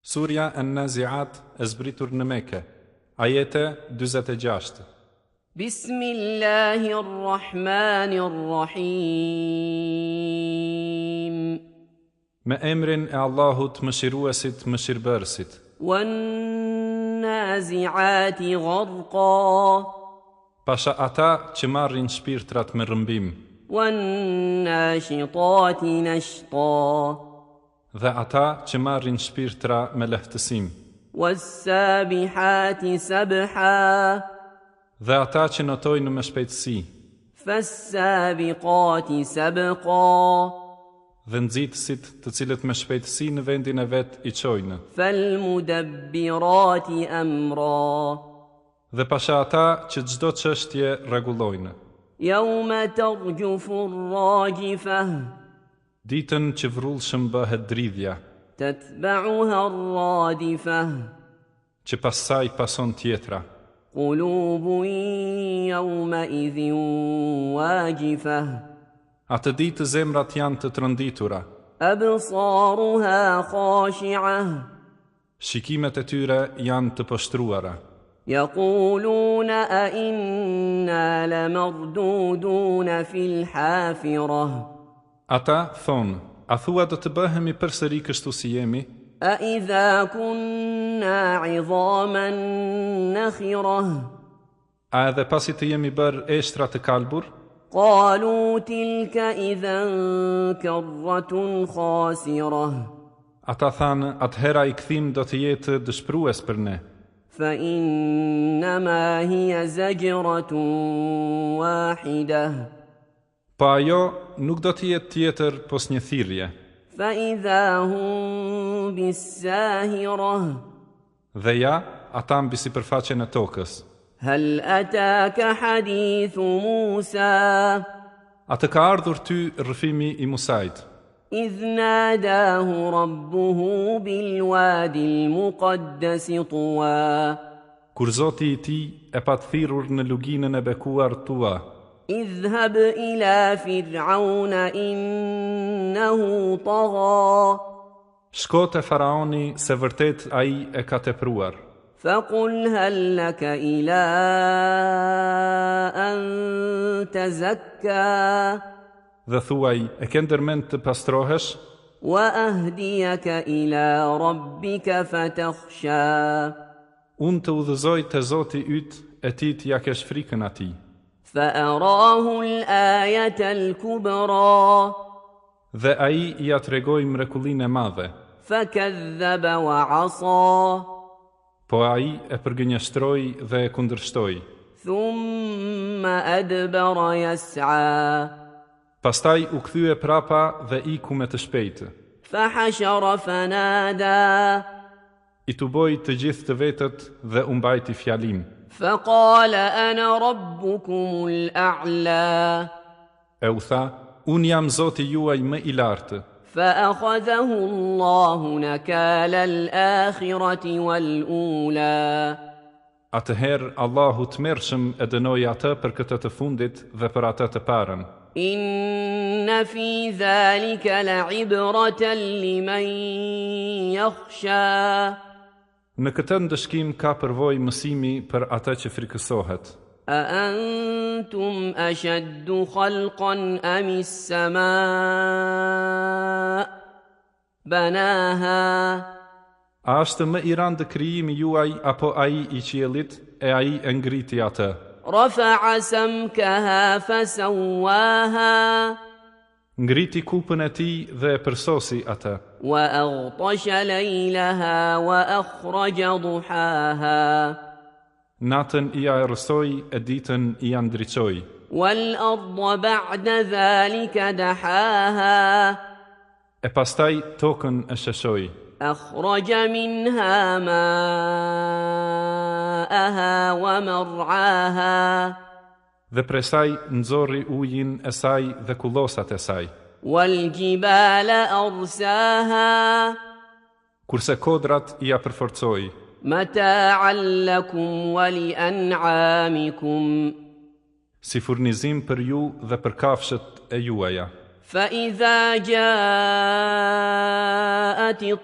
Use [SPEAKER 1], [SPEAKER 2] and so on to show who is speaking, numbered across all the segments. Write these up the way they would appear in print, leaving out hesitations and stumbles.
[SPEAKER 1] Surja En-Nazi'at e zbritur në Mekë, Ajete 46.
[SPEAKER 2] Bismillahi Rrahmani Rrahim.
[SPEAKER 1] Me emrin e Allahut Mëshiruesit Mëshirbërësit.
[SPEAKER 2] Wan-nazi'ati gharqa.
[SPEAKER 1] Pasha ata që marrin shpirtrat me rrëmbim.
[SPEAKER 2] Wan-nashitati nashta.
[SPEAKER 1] Dhe ata që marrin shpirtra me lehtësim.
[SPEAKER 2] Was-sabihati sabha.
[SPEAKER 1] Dhe ata që notojnë me shpejtësi.
[SPEAKER 2] Fas-sabiqati sabqa.
[SPEAKER 1] Dhe nxitësit, të cilët me shpejtësi në vendin e vet i çojnë.
[SPEAKER 2] Fal-mudabbirati amra.
[SPEAKER 1] Dhe pasha ata që çdo çështje rregullojnë.
[SPEAKER 2] Yawma tarjufu ar-rajifah.
[SPEAKER 1] Ditën që vrullshëm bëhet dridhja.
[SPEAKER 2] Tatba'uha ar-radifah.
[SPEAKER 1] Që pas saj pason tjetra.
[SPEAKER 2] Qulubun yawma'idhin wajifah.
[SPEAKER 1] Atë ditë zemrat janë të tronditura.
[SPEAKER 2] Absaruha khashi'ah.
[SPEAKER 1] Shikimet e tyre janë të poshtruara.
[SPEAKER 2] Yaquluna a inna lamarduduna fil hafirah.
[SPEAKER 1] Ata thonë, a thua do të bëhemi përsëri kështu si jemi?
[SPEAKER 2] A idha kunna 'idhaman nakhirah.
[SPEAKER 1] A edhe pasi të jemi bërë eshtra të kalbur?
[SPEAKER 2] Qalu tilka idhan karratun khasirah.
[SPEAKER 1] Ata thanë, atëherë ai kthim do të jetë dëshpërues për ne.
[SPEAKER 2] Fa innama hiya zajratun wahidah.
[SPEAKER 1] Po ajo nuk do të jetë tjetër pos një thirrje.
[SPEAKER 2] Fa idha hum bis-sahirah.
[SPEAKER 1] Dhe ja, ata mbi sipërfaqen e tokës.
[SPEAKER 2] Hal ataka hadithu Musa.
[SPEAKER 1] A të ka ardhur ty rrëfimi i Musait?
[SPEAKER 2] Idh nadahu rabbuhu bil wadi al muqaddas tuwa.
[SPEAKER 1] Kur Zoti i tij e pat thirrur në luginën e bekuar Tuwa.
[SPEAKER 2] Idhhab ila Fir'auna innahu tagha.
[SPEAKER 1] Shko te Faraoni se vërtet ai e ka tepruar.
[SPEAKER 2] Faqul hal laka ila an tazakka.
[SPEAKER 1] Dhe thuaj, e ke ndërmend të pastrohesh?
[SPEAKER 2] Wa ahdiyaka ila rabbika fatakhsha.
[SPEAKER 1] Unë të udhëzoj te Zoti yt e ti t'ia kesh frikën atij.
[SPEAKER 2] Fa arahu al-ayata al-kubra.
[SPEAKER 1] Dhe ai ia tregoi mrekullinë e madhe.
[SPEAKER 2] Fa kadhaba wa asa.
[SPEAKER 1] Po ai e përgënjeshtroi dhe e kundërshtoi.
[SPEAKER 2] Thumma adbara yas'a.
[SPEAKER 1] Pastaj u kthye prapa dhe iku me të shpejtë.
[SPEAKER 2] Fa hashara fa nada.
[SPEAKER 1] I tuboi të gjithë të vetët dhe u mbajti fjalim.
[SPEAKER 2] Fa qala ana rabbukumul a'la.
[SPEAKER 1] E u tha, Unë jam Zoti juaj më i lartë.
[SPEAKER 2] Fa akhadhahu Allahu nakala al-akhirati wal-ula.
[SPEAKER 1] Atëherë Allahu tmerrshëm e dënoi atë për këtë të fundit dhe për atë të parën.
[SPEAKER 2] Inna fi dhalika la'ibratan liman yakhsha.
[SPEAKER 1] Në këtë ndëshkim ka përvojë mësimi për atë që frikësohet.
[SPEAKER 2] A antum ashaddu khalqan am as-samaa Banaha.
[SPEAKER 1] A është më i rëndë krijimi juaj apo ai i qiellit, e ai e ngriti atë?
[SPEAKER 2] Rafa'a samkaha fasawaha.
[SPEAKER 1] Ngriti kupën e tij dhe e përsosi atë.
[SPEAKER 2] Wa aghtasha laylaha wa akhraja duhaha.
[SPEAKER 1] Natën ia errësoi e ditën ia ndriçoi.
[SPEAKER 2] Wal ardha ba'da dhalika dahaha.
[SPEAKER 1] E pastaj tokën e sheshoi.
[SPEAKER 2] Akhraja minha ma'aha wa mar'aha.
[SPEAKER 1] Dhe prej saj nxorri ujin e saj dhe kullosat e saj.
[SPEAKER 2] Wal jibala arsaha.
[SPEAKER 1] Kurse kodrat ia përforcoi.
[SPEAKER 2] Mata'an lakum wa li an'amikum.
[SPEAKER 1] Si furnizim për ju dhe për kafshët e juaja.
[SPEAKER 2] Fa idha ja'at. جاءت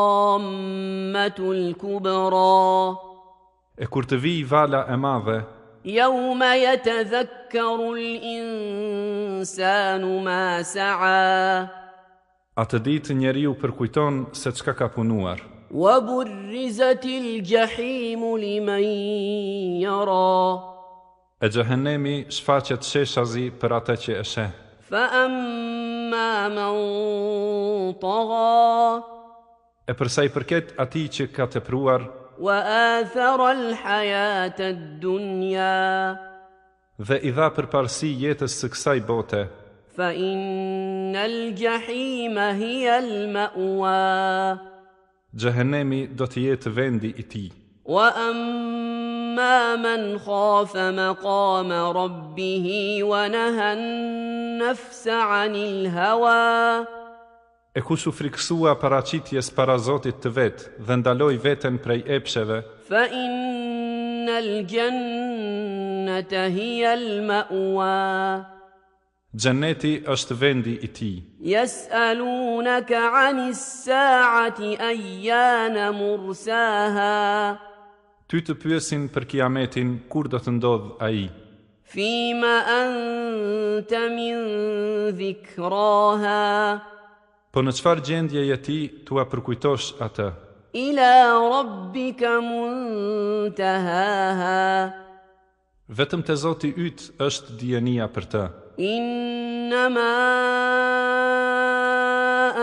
[SPEAKER 2] الطامة الكبرى
[SPEAKER 1] E kur të vijë vala e madhe,
[SPEAKER 2] يوم يتذكر الإنسان ما سعى
[SPEAKER 1] Atë ditë njeriu përkujton se çka ka punuar.
[SPEAKER 2] وبرزت الجحيم لمن يرى
[SPEAKER 1] E xhehenemi shfaqet sheshazi për atë që e sheh.
[SPEAKER 2] فأما من طغى
[SPEAKER 1] E për sa i përket atij që ka tepruar
[SPEAKER 2] وآثر الحياة الدنيا
[SPEAKER 1] dhe i dha përparësi jetës së kësaj bote,
[SPEAKER 2] فإن الجحيم هي المأوى
[SPEAKER 1] xhehenemi do të jetë vendi i tij.
[SPEAKER 2] وأما من خاف مقام ربه ونهى النفس عن الهوى
[SPEAKER 1] E kush u frikësua paraqitjes para Zotit të vet dhe ndaloi veten prej epsheve,
[SPEAKER 2] فإن الجنة هي المأوى
[SPEAKER 1] Xheneti është vendi i tij.
[SPEAKER 2] يسألونك عن الساعة أيان مرساها
[SPEAKER 1] Ty të pyesin për Kiametin kur do të ndodhë ai.
[SPEAKER 2] فيم أنت من ذكراها
[SPEAKER 1] Po në çfarë gjendje je ti t'ua përkujtosh atë?
[SPEAKER 2] إلى ربك منتهاها
[SPEAKER 1] Vetëm te Zoti yt është dijenia për të.
[SPEAKER 2] إنما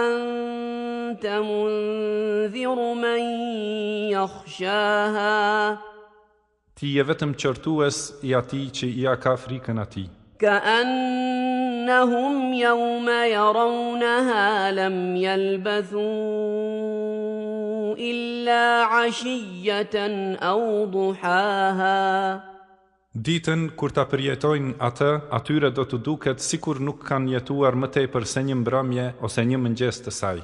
[SPEAKER 2] أنت منذر من يخشاها
[SPEAKER 1] Ti je vetëm qortues i atij që ia ka frikën atij.
[SPEAKER 2] كأنهم يوم يرونها لم يلبثوا إلا عشية أو ضحاها
[SPEAKER 1] Ditën kur ta përjetojnë atë, atyre do t'u duket sikur nuk kanë jetuar më tepër se një mbrëmje ose një mëngjes të saj.